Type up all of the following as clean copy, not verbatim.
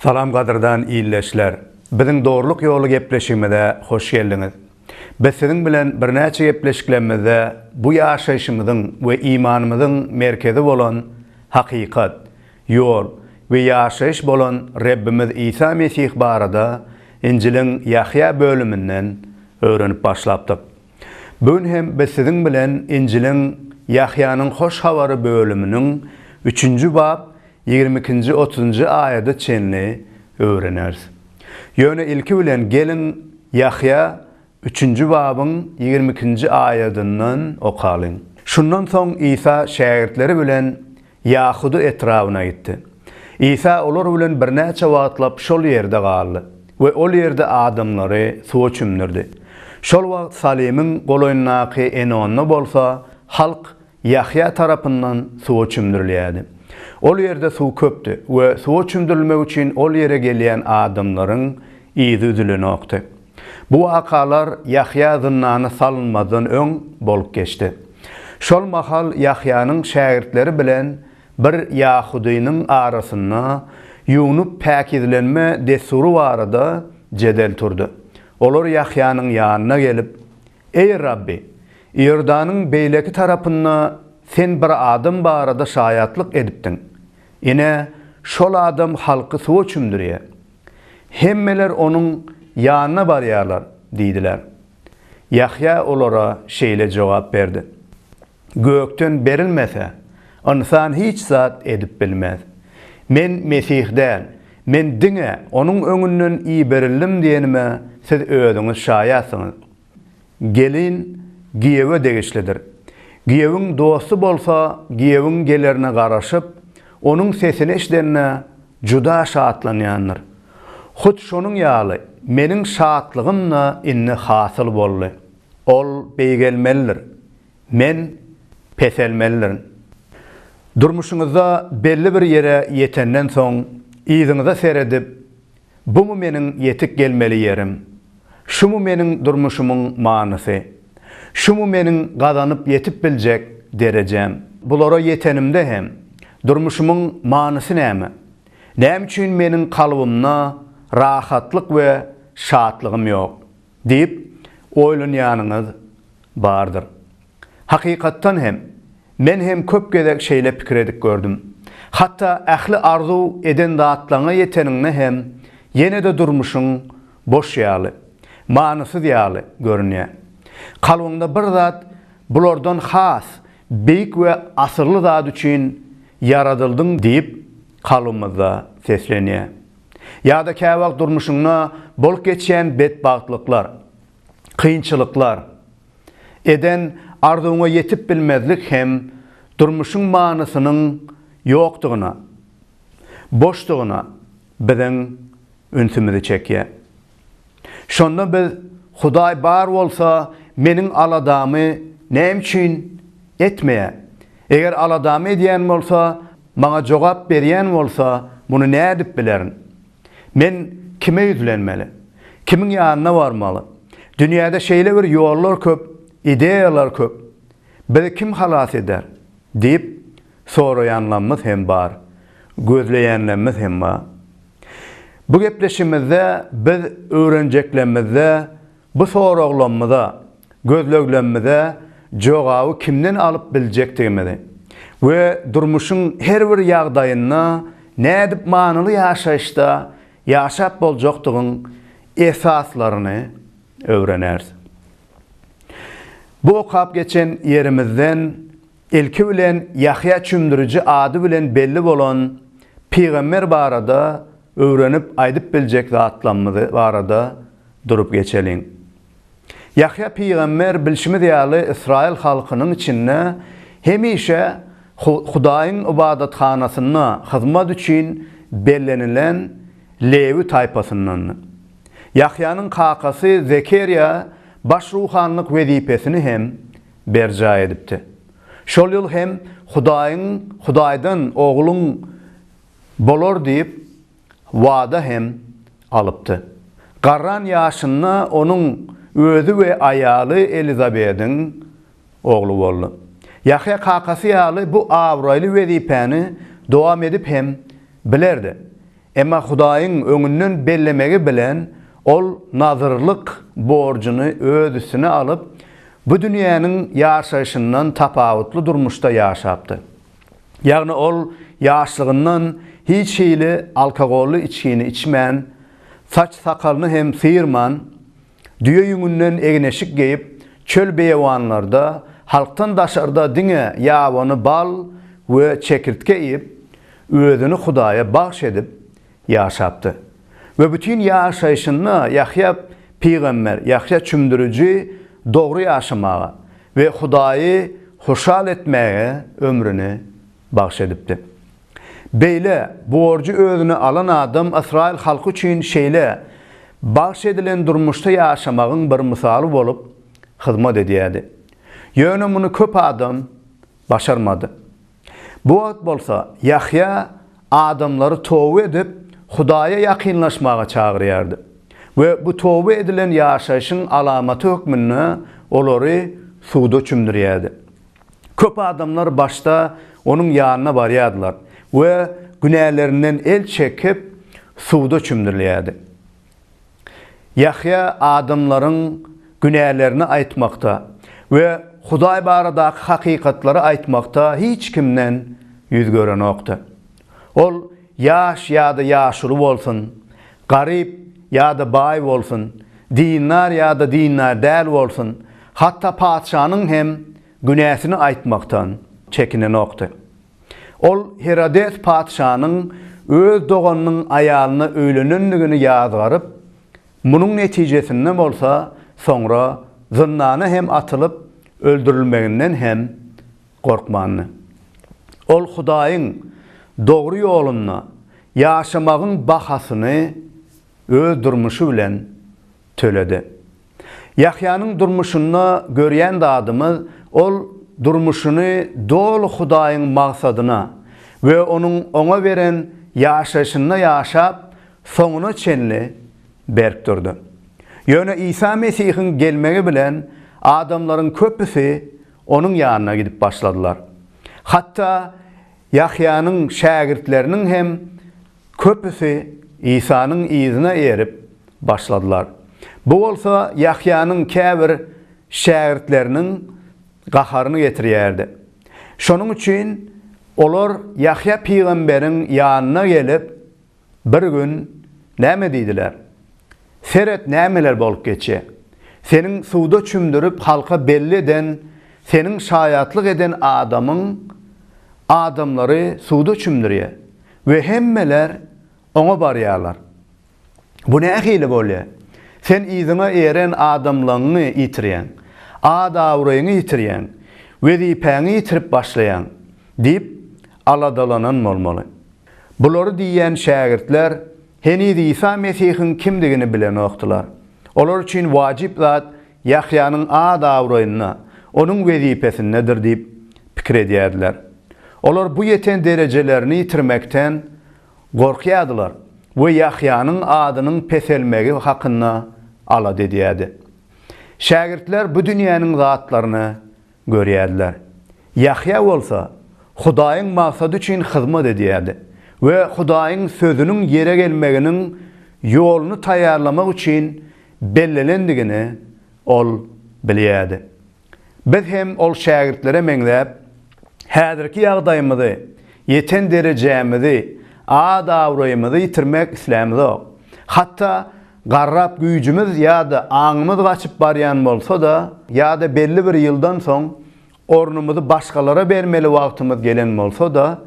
Salam gadyrdan ildeşler! Biziň Dogrulyk ýoly gepleşigimize hoş geldiňiz. Biz siziň bilen birnäçe gepleşiklerimizde bu ýaşaýşymyzyň we imanymyzyň merkezi bolan hakykat, ýol we ýaşaýyş bolan Rebbimiz Isa Mesih barada Injiliň Ýahýa bölüminden öwrenip başlapdyk. Bu gün hem biz siziň bilen Injiliň Ýahýanyň Hoş Habary bölüminiň üçünji bap 22 ikinji otuzynjy aýada çenli öwreneris. Ýöne ilki bilen geliň Ýahýa üçünji babyň 22 nji aýadyndan okalyň. Şundan soň Isa şägirtleri bilen Ýahuda etrabyna gitdi. Isa olar bilen birnäçe wagtlap şol ýerde galdy we ol ýerde adamlary suwa çümdürdi. Şol wagt Salimiň golaýyndaky Enonda bolsa halk Ýahýa tarapyndan suwa çümdürilýärdi. Ol ýerde suw köpdi we suwa çümdürilmek üçin ol ýere gelýän adamlaryň yzy üzülenokdy. Bu wakalar Ýahýa zyndana salynmazdan öň bolup geçdi. Şol mahal Ýahýanyň şägirtleri bilen bir ýahudynyň arasynda ýuwnup päkizlenme dessury barada jedel turdy. Olar Ýahýanyň ýanyna gelip, Eý, Rabbi, Iordanyň beýleki tarapynda sen bir adam barada şaýatlyk edipdiň. Ine, şol adam halky suwa çümdürýär. Hemmeler onuň ýanyna barýarlar diýdiler. Ýahýa olara şeýle jogap berdi, Gökden berilmese, ynsan hiç zat edip bilmez. Men Mesih däl, men diňe Onuň öňünden iberildim diýenime siz özüňiz şaýatsyňyz. Gelin giýewe degişlidir. Giýewiň dosty bolsa giýewiň gelerine garaşyp, onuň sesini eşidende juda şatlanýandyr. Hut şonuň ýaly meniň şatlygym-da indi hasyl boldy. Ol beýgelmelidir, men peselmelidirin. Durmuşyňyzda belli bir ýere ýetenden soň, yzyňyza seredip, Bumy meniň ýetip gelmeli ýerim? Şumy meniň durmuşymyň manysy? Şumy meniň gazanyp ýetip biljek derejäm? Bulara ýetenimde hem, durmuşymyň manysy näme? Näme üçin meniň kalbymda rahatlyk we şatlygym ýok? diýip oýlanýanyňyz bardyr. Hakykatdan hem, men hem köp gezek şeýle pikir edip gördüm. Hatda ähli arzuw eden zatlaryňa ýeteniňde hem, ýene-de durmuşyň boş ýaly, manysyz ýaly görünýär. Kalbyňda bir zat bulardan has beýik we asylly zat üçin ýaradyldyň diýip kalbymyzda seslenýär. Ýa-da käwagt durmuşyňda bolup geçýän betbagtlyklar, kynçylyklar, Eden arzuwyňa ýetip bilmezlik hem durmuşyň manysynyň ýokdugyna, boşdugyna biziň ünsümizi çekýär. Şonda biz Hudaý bar bolsa meniň aladamy näme üçin etmeýär? Eger aladamy edýän bolsa, maňa jogap berýän bolsa muny nädip bilerin? Men kime ýüzlenmeli? Kimiň ýanyna barmaly? Dünýäde şeýle bir ýollar köp, ideýalar köp. Bizi kim halas eder? diýip, soraýanlarymyz hem bar, gözleýänlerimiz hem bar. Bu gepleşigimizde biz öwrenjeklerimizde Bu soraglarymyza, gözleglerimize jogaby kimden alyp biljekdigimizi we durmuşyň her bir ýagdaýynda nädip manyly ýaşaýyşda ýaşap boljakdygyň esaslaryny öwreneris. Bu okap geçen ýerimizden ilki bilen Ýahýa Çümdüriji ady bilen belli bolan pygamber barada öwrenip aýdyp biljek zatlarymyzy barada durup geçeliň. Ýahýa pygamber bilşimiz ýaly Ysraýyl halkynyň içinde hemişe Hudaýyň ybadathanasynda hyzmat üçin bellenilen Lewi taýpasyndandy. Ýahýanyň kakasy Zekerýa baş ruhanylyk wezipesini hem berjaý edipdi. Şol ýyl hem Hudaýyň Hudaýdan ogluň bolar diýip wada hem alypdy. Garran ýaşynda onuň özi we aýaly Elizabediň ogly boldy. Ýahýa kakasy ýaly bu abraýly wezipäni dowam edip hem bilerdi. Emma Hudaýyň öňünden bellemegi bilen ol nazyrlyk borjuny öz üstüne alyp, bu dünýäniň ýaşaýşyndan tapawutly durmuşda ýaşapdy. Ýagny ol ýaşlygyndan hiç hili alkogolly içgini içmän, saç-sakalyny hem syrman, düýe ýüňünden egin-eşik geýip, çöl-beýewanlarda, halkdan daşarda diňe ýabany bal we çekirtge iýip, özüni Hudaýa bagş edip ýaşapdy. We bütin ýaşaýşynda Ýahýa pygamber, Ýahýa çümdüriji dogry ýaşamaga we Hudaýy hoşal etmäge ömrüni bagş edipdi. Beýle borjy özüne alan adam ysraýyl halky üçin şeýle bagş edilen durmuşda ýaşamagyň bir mysaly bolup hyzmat edýärdi. Ýöne muny köp adam başarmady. Bu wagt bolsa Ýahýa adamlary toba edip, Hudaýa ýakynlaşmaga çagyrýardy we bu toba edilen ýaşaýşyň alamaty hökmünde olary suwda çümdürýärdi. Köp adamlar başda onuň ýanyna barýardylar we günälerinden el çekip, suwda çümdürilýärdi. Ýahýa adamlaryň günälerini aýtmakda we Hudaý baradaky hakykatlary aýtmakda hiç kimden ýüz görenokdy. Ol ýaş ýa-da ýaşuly bolsun, garyp ýa-da baý bolsun, dindar ýa-da dindar däl bolsun, hatda patyşanyň hem günäsini aýtmakdan çekinenokdy. Ol Hirodes patyşanyň öz doganynyň aýalyna öýlenendigini ýazgaryp, munuň netijesinde bolsa soňra zyndana hem atylyp öldürilmeginden hem gorkmandy. Ol Hudaýyň dogry ýolunda ýaşamagyň bahasyny öz durmuşy bilen töledi. Ýahýanyň durmuşynda görýän zadymyz, ol durmuşyny doly Hudaýyň maksadyna we Onuň oňa beren ýaşaýşynda ýaşap, soňuna çenli berk durdy. Ýöne Isa Mesihiň gelmegi bilen adamlaryň köpüsi Onuň ýanyna gidip başladylar. Hatda Ýahýanyň şägirtleriniň hem Köpüsi Isanyň yzyna erip başladylar. Bu bolsa Ýahýanyň käbir şägirtleriniň gaharyny getirýärdi. Şonuň üçin olar Ýahýa pygamberiň ýanyna gelip, bir gün näme diýdiler? Seret nämeler bolup geçýär. Seniň suwda çümdürip halka belli eden, seniň şaýatlyk eden adamyň adamlary suwda çümdürýär. We hemmeler oňa barýarlar. Bu nähili bolýar? Sen yzyňa eren adamlaňňy ýitirýäň. At-abraýyňy ýitirýäň. Wezipäňi ýitirip başlaýaň, diýip, aladalanan bolmaly. Bulary diýýän şägirtler heniz Isa Mesihiň kimdigini bilenokdylar. Olar üçin wajyp zat Ýahýanyň at-abraýynda, onuň wezipesindedir diýip pikir edýärdiler. Olar bu ýeten derejelerini ýitirmekden gorkýardylar we Ýahýanyň adynyň peselmegi hakynda alada edýärdi. Şägirtler bu dünýäniň zatlaryny görýärdiler. Ýahýa bolsa Hudaýyň maksady üçin hyzmat edýärdi we Hudaýyň Sözüniň ýere gelmeginiň ýoluny taýýarlamak üçin bellenendigini ol bilýärdi. Biz hem ol şägirtlere meňzäp, häzirki ýagdaýymyzy, ýeten derejämizi, at-abraýymyzy ýitirmek islämizok. Hatda garrap güýjümiz ýa-da aňymyz gaçyp barýan bolsa-da, ýa-da belli bir ýyldan soň ornumyzy başgalara bermeli wagtymyz gelen bolsa-da,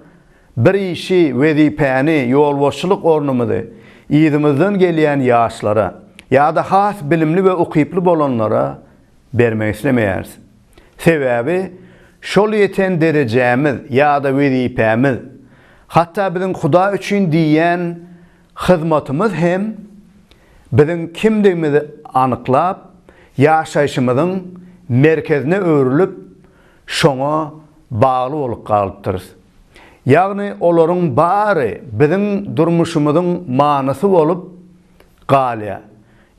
Bir işi, wezipäni, ýolbaşçylyk ornumyzy yzymyzdan gelýän ýaşlara ýa-da has bilimli we ukyply bolanlara bermek islemeýäris. Sebäbi şol ýeten derejämiz ýa-da wezipämiz, hatda biziň Hudaý üçin diýýän hyzmatymyz hem biziň kimdigimizi anyklap, ýaşaýşymyzyň merkezine öwrülip, şoňa bagly bolup galypdyrys. Ýagny olaryň bary biziň durmuşymyzyň manysy bolup galýar.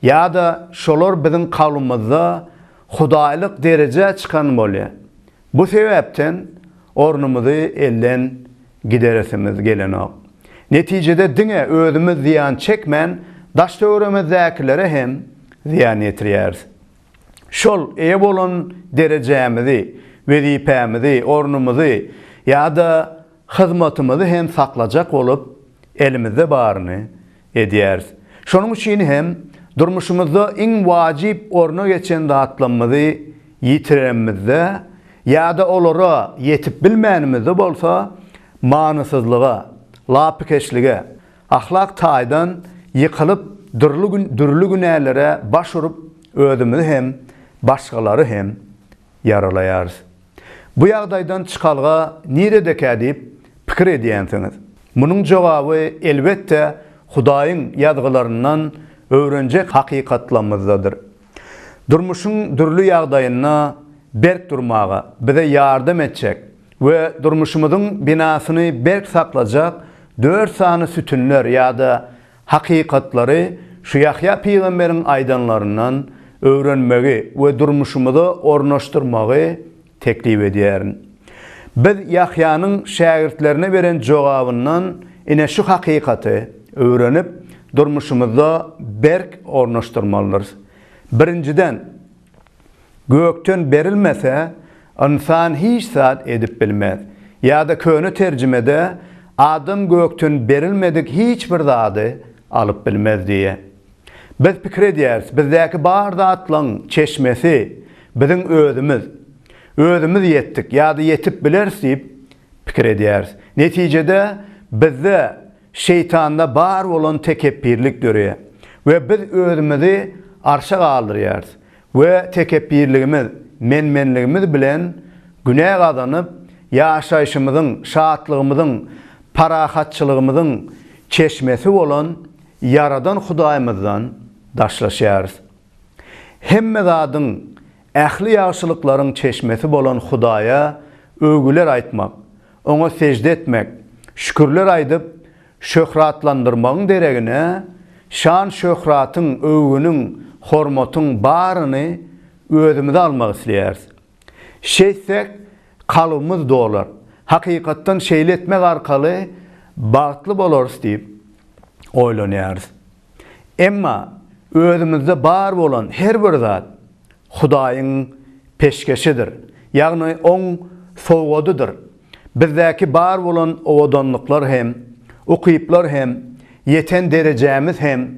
Ýa-da şolar biziň kalbymyzda hudaýlyk derejä çykan bolýar. Bu sebäpden ornumyzy elden gideresimiz gelenok. Netijede diňe özümiz zyýan çekmän, daş-töweregimizdäkilere hem zyýan ýetirýäris. Şol eýe bolan derejämizi, wezipämizi, ornumyzy ýa-da hyzmatymyzy hem saklajak bolup, elimizde baryny edýäris. Şonuň üçin hem durmuşymyzda iň wajyp orna geçen zatlarymyzy ýitirenimizde ýa-da olara ýetip bilmänimizde bolsa manysyzlyga, lapykeçlige, ahlak taýdan ýykylyp dürli dürli günälere baş urup özümizi hem başgalary hem ýaralaýarys. Bu ýagdaýdan çykalga niredekä diýip pikir edýänsiňiz. Munuň jogaby elbetde Hudaýyň Ýazgylaryndan öwrenjek hakykatlarymyzdadyr. Durmuşyň dürli ýagdaýynda berk durmaga bize ýardam etjek we durmuşymyzyň binasyny berk saklajak dört sany sütünler ýa-da Hakykatlary şu Ýahýa pygamberiň aýdanlaryndan öwrenmegi we durmuşymyza ornaşdyrmagy teklip edýärin. Biz Ýahýanyň şägirtlerine beren jogabyndan ine şu hakykaty öwrenip, durmuşymyzda berk ornaşdyrmalydyrys. Birinjiden, Gökden berilmese, ynsan hiç zat edip bilmez. Ýa-da köne terjimede, Adam gökden berilmedik hiç bir zady alyp bilmez diýýär. Biz pikir edýäris, bizdäki bar zatlaň çeşmesi biziň özümiz. Özümiz ýetdik ýa-da ýetip bileris diýip pikir edýäris. Netijede, bizde Şeýtanda bar bolan tekepbirlik döreýär we biz özümizi arşa galdyrýarys we tekepbirligimiz, men-menligimiz bilen günä gazanyp, ýaşaýşymyzyň, şatlygymyzyň, parahatçylygymyzyň çeşmesi bolan Ýaradan Hudaýymyzdan daşlaşýarys. Hemme zadyň, ähli ýagşylyklaryň çeşmesi bolan Hudaýa öwgüler aýtmak, Oňa sežde etmek, şükürler aýdyp, şöhratlandyrmagyň deregine, şan-şöhratyň, öwgüniň, hormatyň baryny özümize almak isleýäris. Şeýtsek, kalbymyz dolar. Hakykatdan şeýle etmek arkaly bagtly bolarys diýip oýlanýarys. Emma özümizde bar bolan her bir zat Hudaýyň peşgeşidir, ýagny Oň sowgadydyr. Bizdäki bar bolan owadanlyklar hem, ukyplar hem, ýeten derejämiz hem,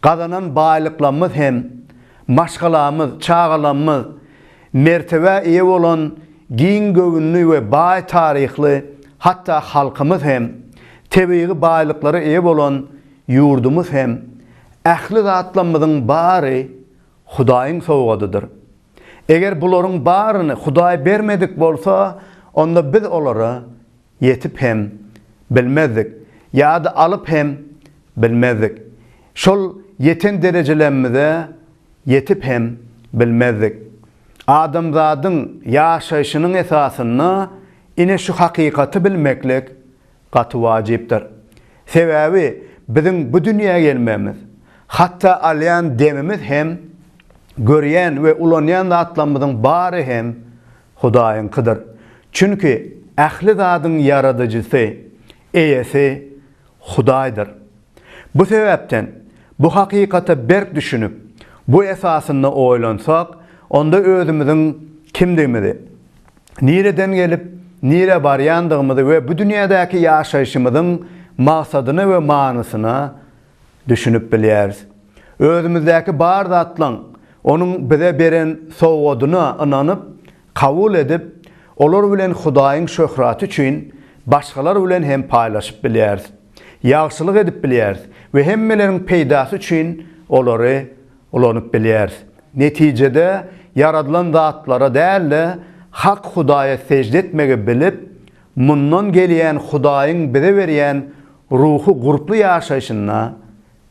gazanan baýlyklarymyz hem, maşgalamyz, çagalarymyz, mertebä eýe bolan giň göwünli we baý taryhly hatda halkymyz hem, tebigy baýlyklara eýe bolan ýurdumyz hem, ähli zatlarymyzyň bary Hudaýyň sowgadydyr. Eger bularyň baryny Hudaý bermedik bolsa, onda biz olara ýetip hem bilmezdik ýa-da alyp hem bilmezdik. Şol ýeten derejelerimize ýetip hem bilmezdik. Adamzadyň ýaşaýşynyň esasynda ine şu hakykaty bilmeklik gaty wajypdyr. Sebäbi biziň bu dünýä gelmegimiz, hatda alýan demimiz hem, görýän we ulanýan zatlarymyzyň bary hem Hudaýyňkydyr. Çünki ähli zadyň ýaradyjysy, eýesi Hudaýdyr. Bu sebäpden, bu hakykata berk düşünip, bu esasynda oýlansak, onda özümiziň kimdigimizi, nireden gelip, nirä barýandygymyzy we bu dünýädäki ýaşaýşymyzyň maksadyna we manysyna düşünip bilýäris. Özümizdäki bar zatlaň Onuň bize beren sowgadyna ynanyp, kabul edip, olar bilen Hudaýyň şöhraty üçin başgalar bilen hem paýlaşyp bilýäris. Ýagşylyk edip bilýäris we hemmeleriň peýdasy üçin olary ulanyp bilýäris. Netijede, ýaradylan zatlara däl-de, hak Hudaýa sežde etmegi bilip, mundan gelýän Hudaýyň bize berýän ruhy gurply ýaşaýşynda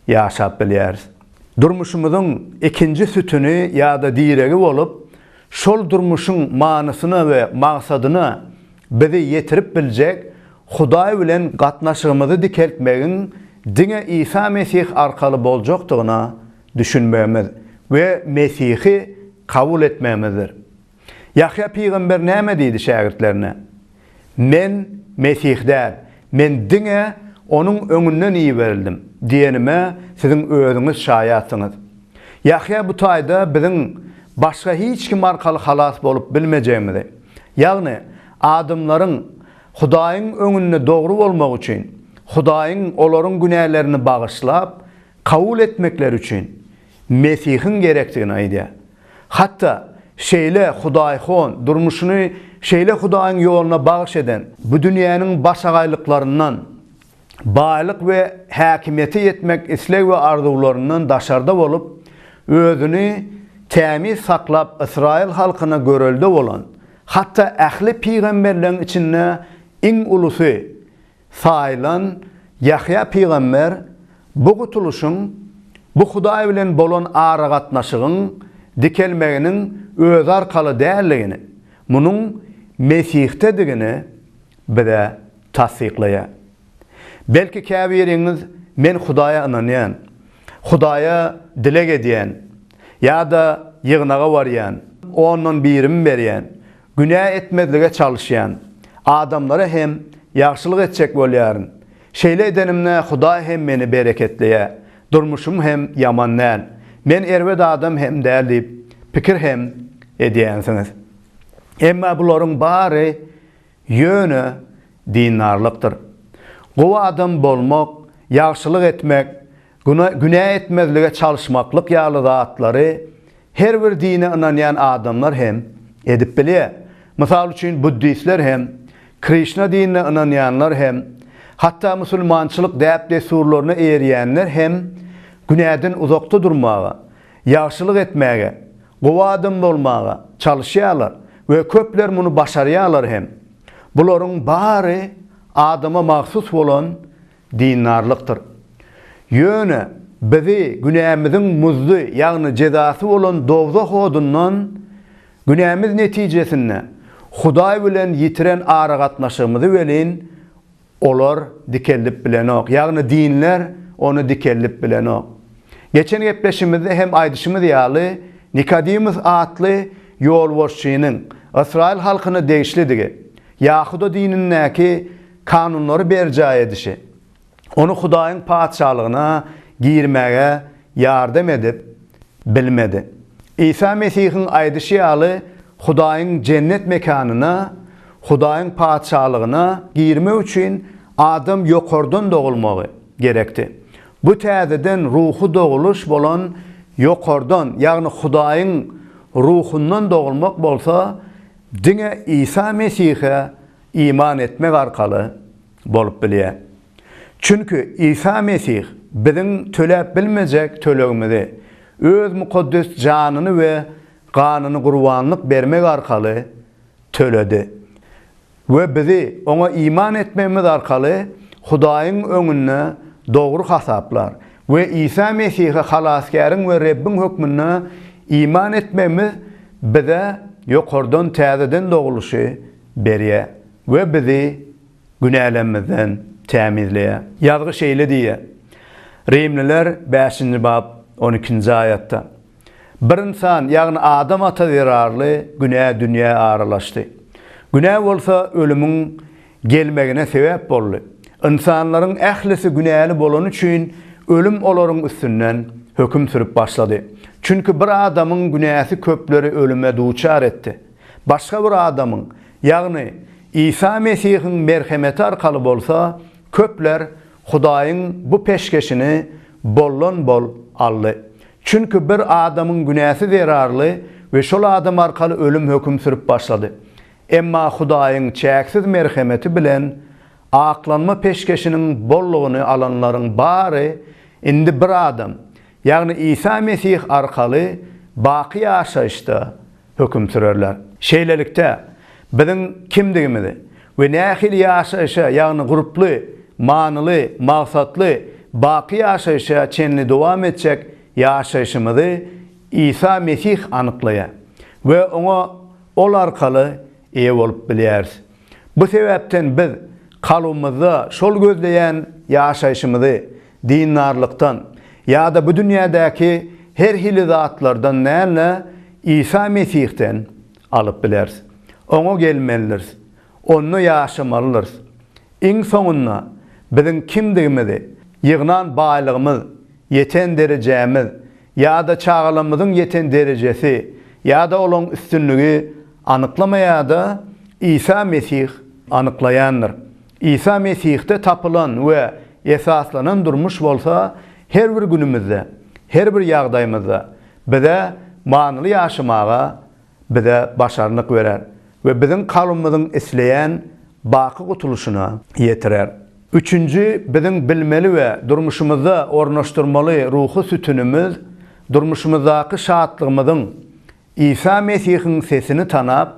ýaşap bilýäris. Durmuşymyzyň ikinji sütüni ýa-da diregi bolup, şol durmuşyň manysyna we maksadyna bizi ýetirip biljek Hudaý bilen gatnaşygymyzy dikeltmegiň diňe Isa Mesih arkaly boljakdygyna düşünmegimiz we Mesihi kabul etmegimizdir. Ýahýa pygamber näme diýdi şägirtlerine? Men Mesih däl, men diňe. Onuň öňünden iberildim diýenime siziň özüňiz şaýatsyňyz. Ýahýa bu taýda biziň başga hiç kim arkaly halas bolup bilmejegimizi, ýagny adamlaryň Hudaýyň öňünde dogry bolmagy üçin, Hudaýyň olaryň günälerini bagyşlap, kabul etmekleri üçin Mesihiň gerekdigini aýdýar. Hatda şeýle hudaýhon, durmuşyny şeýle Hudaýyň ýoluna bagyş eden, bu dünýäniň başagaýlyklaryndan, baýlyk we häkimiýete ýetmek isleg we arzuwlaryndan daşarda bolup, özüni tämiz saklap ysraýyl halkyna görelde bolan, hatda ähli pygamberleň içinde iň ulusy saýylan Ýahýa pygamber bu gutulyşyň, bu Hudaý bilen bolan aragatnaşygyň dikelmeginiň özi arkaly däldigini, munuň Mesihdedigini bize tassyklaýar. Belki käbiriňiz men Hudaýa ynanýan, Hudaýa dileg edýän ýa-da ýygnaga barýan, ondan birimi berýän, Günä etmezlige çalyşýan. Adamlara hem ýagşylyk etjek bolýaryn. Şeýle edenimde Hudaý hem meni bereketleýär. Durmuşym hem ýaman däl. Men erbet adam hem däl diýip pikir hem edýänsiňiz. Emma bularyň bary ýöne dindarlykdyr. Gowy adam bolmak, ýagşylyk etmek, Günä etmezlige çalyşmaklyk ýaly zatlary her bir dine ynanýan adamlar hem edip bilýär. Mysal üçin buddistler hem, Krişna dinine ynanýanlar hem, hatda musulmançylyk däp-dessurlaryna eýerýänler hem günäden uzakda durmaga, ýagşylyk etmäge, gowy adam bolmaga çalyşýarlar we köpler muny başarýarlar hem. Bularyň bary adama mahsus bolan Dindarlykdyr. Ýöne bizi günämiziň muzdy, ýagny jezasy bolan dowzah odundan günämiz netijesinde Hudaý bilen ýitiren aragatnaşygymyzy welin olar dikeldip bilenok, ýagny dinler ony dikeldip bilenok. Geçen gepleşigimizde hem aýdyşymyz ýaly, Nikodimus atly ýolbaşçynyň ysraýyl halkyna degişlidigi, Ýahuda dinindäki kanunlary berjaý edişi, ony Hudaýyň Patyşalygyna girmäge ýardam edip bilmedi. Isa Mesihiň aýdyşy ýaly, Hudaýyň jennet mekanyna, Hudaýyň Patyşalygyna girmek üçin adam ýokardan dogulmagy gerekdi. Bu täzeden ruhy dogulyş bolan ýokardan, ýagny Hudaýyň Ruhundan dogulmak bolsa, diňe Isa Mesihe iman etmek arkaly bolup bilýär. Çünki Isa Mesih biziň töläp bilmejek tölegimizi, Öz mukaddes janyny we ganyny gurbanlyk bermek arkaly töledi we bizi Oňa iman etmegimiz arkaly Hudaýyň öňünde dogry hasaplar we Isa Mesihe Halasgäriň we Rebbiň hökmünde iman etmegimiz bize ýokardan täzeden dogulyşy berýär we bizi günälerimizden tämizleýär. Ýazgy şeýle diýýär, Rimliler bäşinji bap on ikinji aýatda, Bir ynsan, ýagny Adam ata zerarly günä dünýä aralaşdy. Günä bolsa ölümiň gelmegine sebäp boldy. Ynsanlaryň ählisi günäli bolany üçin ölüm olaryň üstünden höküm sürüp başlady. Çünki bir adamyň günäsi köpleri ölüme duçar etdi. Başga bir adamyň, ýagny Isa Mesihiň merhemeti arkaly bolsa, köpler Hudaýyň bu peşgeşini boldan-bol aldy. Çünki bir adamyň günäsi zerarly we şol adam arkaly ölüm höküm sürüp başlady. Emma Hudaýyň çäksiz merhemeti bilen aklanma peşgeşiniň bollugyny alanlaryň bary indi bir adam, ýagny Isa Mesih arkaly baky ýaşaýyşda höküm sürerler. Şeýlelikde, biziň kimdigimizi we nähili ýaşaýşa, ýagny gurply, manyly, maksatly, baky ýaşaýşa çenli dowam etjek ýaşaýşymyzy Isa Mesih anyklaýar we oňa Ol arkaly eýe bolup bilýäris. Bu sebäpden biz kalbymyzda şol gözleýän ýaşaýşymyzy dindarlykdan ýa-da bu dünýädäki her hili zatlardan däl-de, Isa Mesihden alyp bileris. Oňa gelmelidiris. Onda ýaşamalydyrys. Iň soňunda, Biziň kimdigimizi, ýygnan baýlygymyz, ýeten derejämiz ýa-da çagalarymyzyň ýeten derejesi ýa-da olaň üstünligi anyklamaýar-da, Isa Mesih anyklaýandyr. Isa Mesihde tapylan we esaslanan durmuş bolsa her bir günümizde, her bir ýagdaýymyzda bize manyly ýaşamaga bize başarnyk berer we biziň kalbymyzyň isleýän baky gutulyşyna ýetirer. Üçünji biziň bilmeli we durmuşymyzda ornaşdyrmaly ruhy sütünimiz durmuşymyzdaky şatlygymyzyň Isa Mesihiň sesini tanap,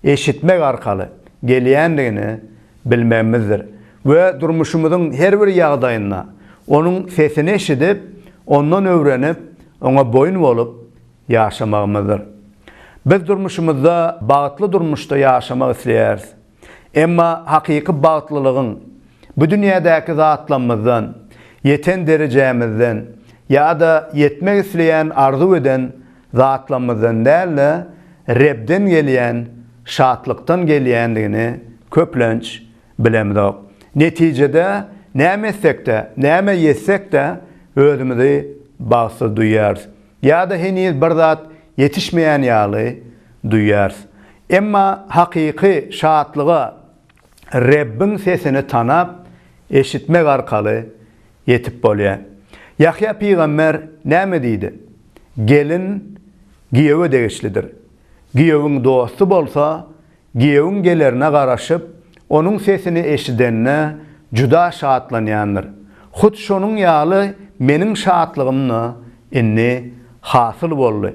eşitmek arkaly gelýändigini bilmegimizdir we durmuşymyzyň her bir ýagdaýynda Onuň sesini eşidip, Ondan öwrenip, Oňa boýun bolup ýaşamagymyzdyr. Biz durmuşymyzda bagtly durmuşda ýaşamak isleýäris. Emma hakyky bagtlylygyň bu dünýädäki zatlamyzdan, ýeten derejämizden ýa-da ýetmek isleýän arzuw eden zatlamyzdan däl-de, Rebden gelýän şatlykdan gelýändigini köplenç bilemzok. Netijede, näme etsek-de, näme ýetsek-de özümizi bagtsyz duýýarys. Ýa-da heniz bir zat ýetişmeýän ýaly duýýarys. Emma hakyky şatlyga Rebbiň sesini tanap, eşitmek arkaly ýetip bolýar. Ýahýa pygamber näme diýdi? Gelin giýewe degişlidir. Giýewiň dosty bolsa, Giýewiň gelerine garaşyp, onuň sesini eşidende juda şatlanýandyr. Hut şonuň ýaly meniň şatlygym-da indi hasyl boldy.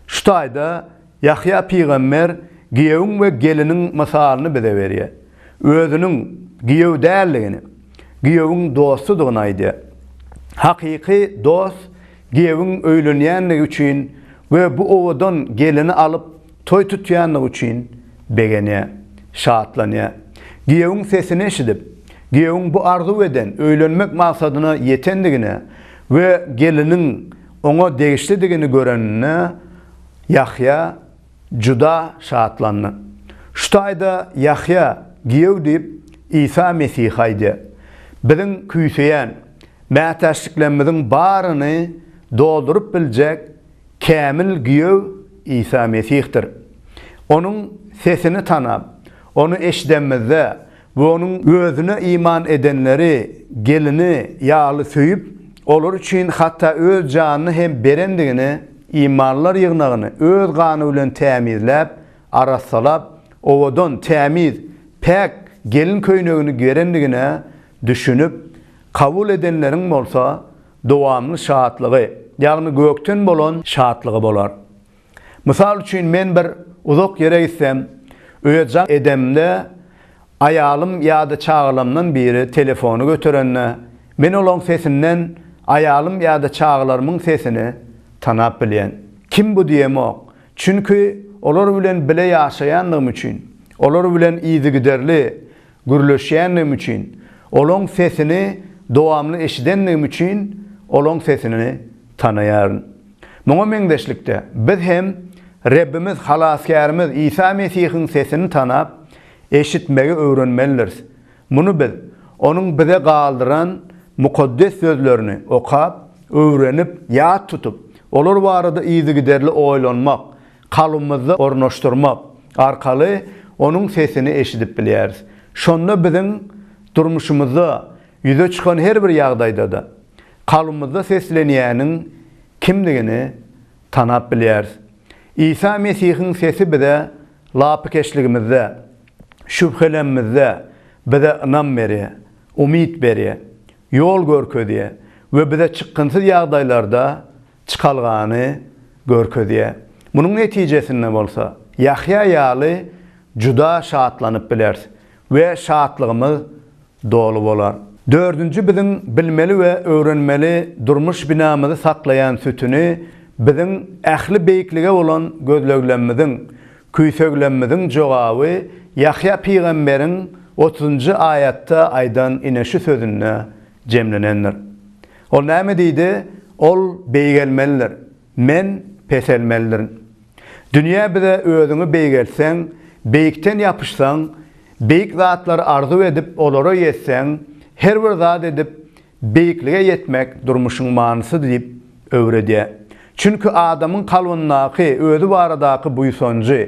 Şu taýda Ýahýa pygamber giýewiň we geliniň mysalyny bize berýär. Özüniň giýew däldigini, giýewiň dostudygyny aýdýar. Hakyky dost giýewiň öýlenýändigi üçin we bu owadan gelini alyp Toý tutýanlygy üçin begenýär, şatlanýar. Giýewiň sesini eşidip, giýewiň bu arzuw eden öýlenmek maksadyna ýetendigine we geliniň oňa degişlidigini göreninde Ýahýa juda şatlandy. Şu taýda Ýahýa giýew diýip Isa Mesihe aýdýar. Biziň küýseýän mätäçliklerimiziň baryny dolduryp biljek Kämil giýew Isa Mesihdir. Onuň sesini tanap, Ony eşidenimizde we Onuň Özüne iman edenleri gelini ýaly söýüp, olar üçin hatda Öz janyny hem berendigini imanlylar ýygnagyny Öz gany bilen tämizläp, arassalap, owadan, tämiz, päk gelin köýnegini gerendigine düşünip, kabul edenleriň bolsa dowamly şatlygy, ýagny gökden bolan şatlygy bolar. Mysal üçin, men bir uzak ýere gitsem, öýe jaň edemde, aýalym ýa-da çagalarymdan biri telefony göterende, men olaň sesinden aýalym ýa-da çagalarymyň sesini tanap bilýän. Kim bu diýemok. Çünki olar bilen bile ýaşaýanlygym üçin, olar bilen yzygiderli Gürleşýändigim üçin, olaň sesini dowamly eşidendigim üçin olaň sesini tanaýaryn. Muňa meňzeşlikde, biz hem Rebbimiz, Halasgärimiz Isa Mesihiň sesini tanap, eşitmegi öwrenmelidiris. Muny biz Onuň bize galdyran mukaddes sözlerini okap, öwrenip, ýat tutup, olar barada yzygiderli oýlanmak, kalbymyzda ornaşdyrmak arkaly Onuň sesini eşidip bilýäris. Şonda biziň durmuşymyzda ýüze çykan her bir ýagdaýda-da, kalbymyzda seslenýäniň kimdigini tanap bilýäris. Isa Mesihiň sesi bize lapykeçligimizde, şübhelenmizde bize ynam berýär, umyt berýär, ýol görkezýär we bize çykgynsyz ýagdaýlarda çykalgany görkezýär. Munuň netijesinde bolsa, Ýahýa ýaly juda şatlanyp bileris we şatlygymyz doly bolar. Dördünji biziň bilmeli we öwrenmeli durmuş binamyzy saklaýan sütüni biziň ähli beýiklige bolan gözleglemmiziň, küýseglemmiziň jogaby Ýahýa pygamberiň otuzynjy aýatda aýdan ine şu sözünde jemlenendir. Ol näme diýdi? Ol beýgelmelidir, men peselmelidirin. Dünýä bize özüňi beýgeltseň, beýikden ýapyşsaň, beýik zatlary arzuw edip olara ýetseň, Her bir zat edip, beýiklige ýetmek durmuşyň manysy diýip öwredýär. Çünki adamyň kalbyndaky özi baradaky buýsanjy,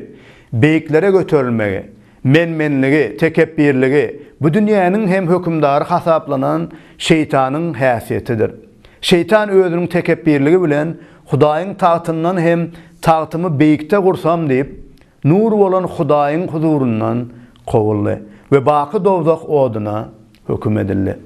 beýiklere göterilmegi, men-menligi, tekepbirligi bu dünýäniň hem hökümdary hasaplanan şeýtanyň häsiýetidir. Şeýtan özüniň tekepbirligi bilen Hudaýyň tagtyndan hem tagtymy beýikde gursam diýip, Nur bolan Hudaýyň huzuryndan kowuldy we baky dowzah oduna höküm edildi.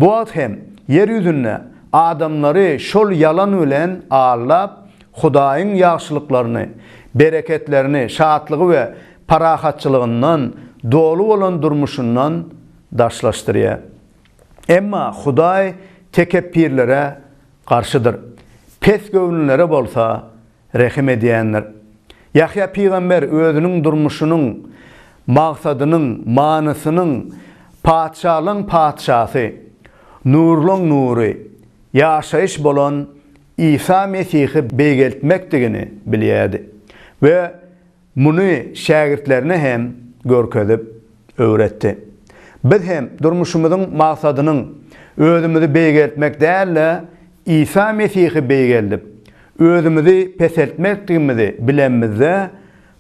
Bu wagt hem ýer ýüzünde adamlary şol ýalan bilen aldap, Hudaýyň ýagşylyklaryny, bereketlerini, şatlygy we parahatçylygyndan doly bolan durmuşyndan daşlaşdyrýar. Emma Hudaý tekepbirlere garşydyr, pesgöwünlilere bolsa rehim edýändir. Ýahýa pygamber özüniň durmuşynyň magsadynyň, manysynyň patyşalaň patyşasy, nurlaň nury, ýaşaýyş bolan Isa Mesihi beýgeltmekdigini bilýärdi we Muny şägirtlerine hem görkezip öwretdi. Biz hem durmuşymyzyň maksadynyň özümizi beýgeltmek däl-de, Isa Mesihi beýgeldip, özümizi peseltmekdigimizi bilenimizde,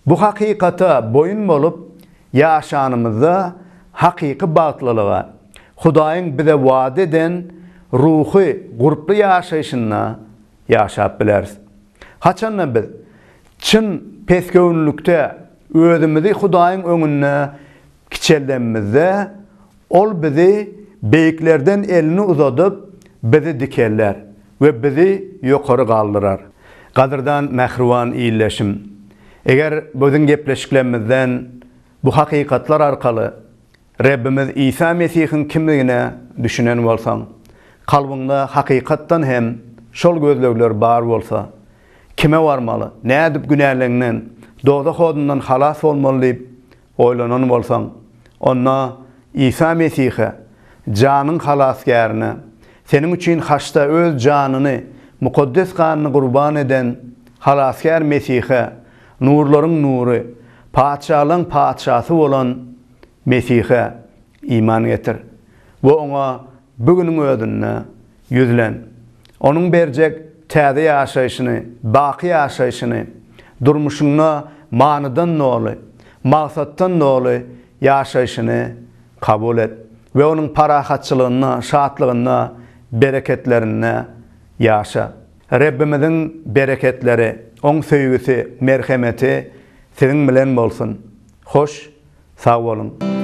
bu hakykata boýun bolup ýaşanymyzda hakyky bagtlylyga, Hudaýyň bize wada eden ruhy gurply ýaşaýşynda ýaşap bileris. Haçanda biz çyn pesgöwünlikde özümizi Hudaýyň öňünde kiçeldenimizde, Ol bizi beýiklerden elini uzadyp, bizi dikelder we bizi ýokary galdyrar. Gadyrdan mähriban ildeşim! Eger biziň gepleşiklerimizden bu hakykatlar arkaly Rebbimiz Isa Mesihiň kimdigine düşünen bolsaň, kalbyňda hakykatdan hem şol gözlegler bar bolsa, kime barmaly, nädip günäleňden, dowzah odundan halas bolmaly diýip oýlanan bolsaň, onda Isa Mesihe, janyň Halasgärine, seniň üçin haçda öz janyny, mukaddes ganyny gurban eden Halasgär Mesihe, nurlaryň nury, patyşalaň patyşasy bolan Mesihe iman getir we Oňa bu günüň özünde ýüzlen. Onuň berjek täze ýaşaýşyny, baky ýaşaýşyny, durmuşyňda manydan doly, maksatdan doly ýaşaýşyny kabul et we Onuň parahatçylygynda, şatlygynda, bereketlerinde ýaşa. Rebbimiziň bereketleri, Oň söýgüsi, merhemeti siziň bilen bolsun. Hoş Sag boluň.